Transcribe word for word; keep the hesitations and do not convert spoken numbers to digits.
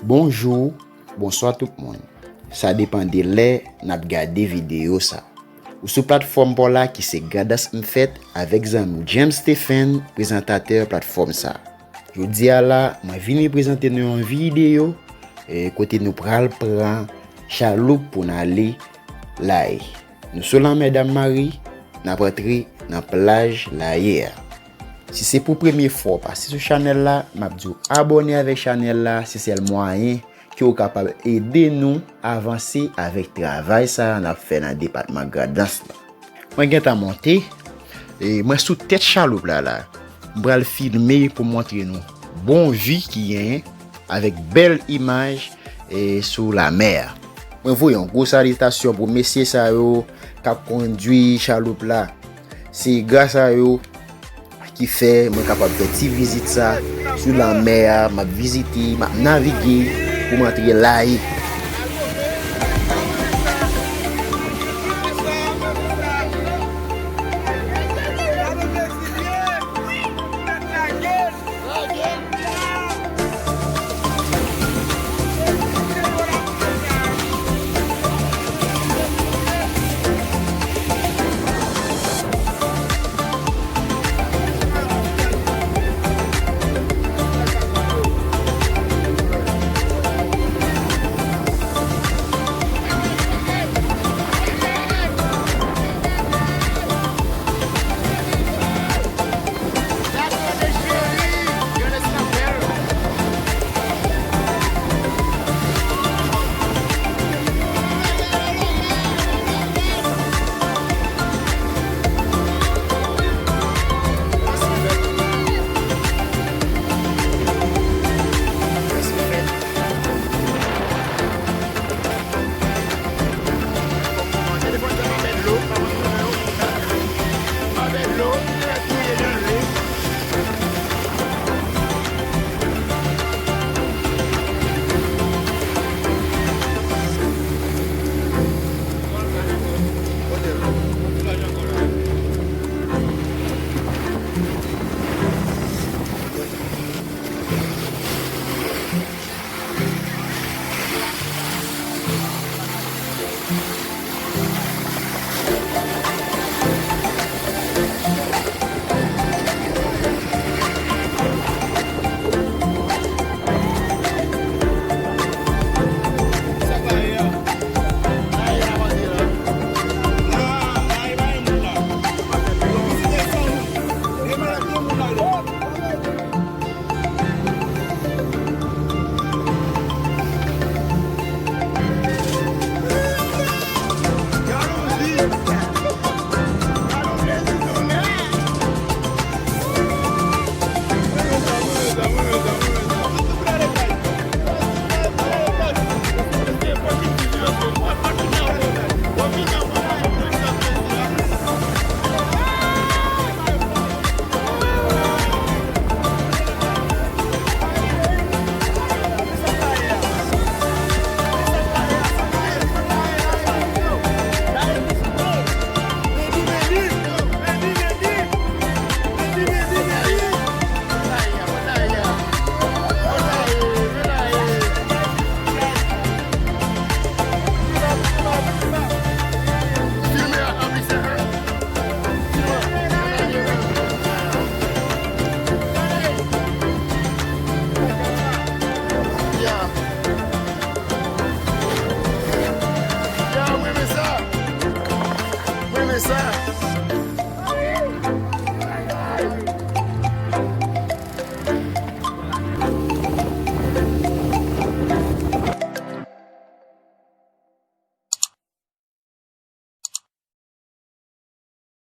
Bonjou, bonswa tout moun. Sa depann de lè n ap gade videyo sa. Ou sou platfòm pa w la ki se Gradans M Fèt avèk zanmi w James Stephen, prezantatè platfòm sa. Jodi a la, mwen vini prezante nou yon videyo eh, kote nou pral pran chaloup pou n ale Laye. Nou sou lanmè Dam Mari, n ap antre nan plaj Laye a. Si se pou premye fwa w pase sou chanèl la, m ap di w abòne avèk chanèl la, se sèl mwayen ke w kapab ede nou avanse avèk travay sa a n ap fè nan depatman Gradans la. Mwen gentan monte, e mwen sou tèt chaloup la la. M pral filme pou montre nou bon vi ki genyen avèk bèl imaj e sou lamè a. Mwen voye yon gwo salitasyon pou mesye sa yo k ap kondwi chaloup la. Se gras a yo ki fè mwen kapab fè ti vizit sa sou lanmè a, m ap vizite, m ap navige pou m antre Laye.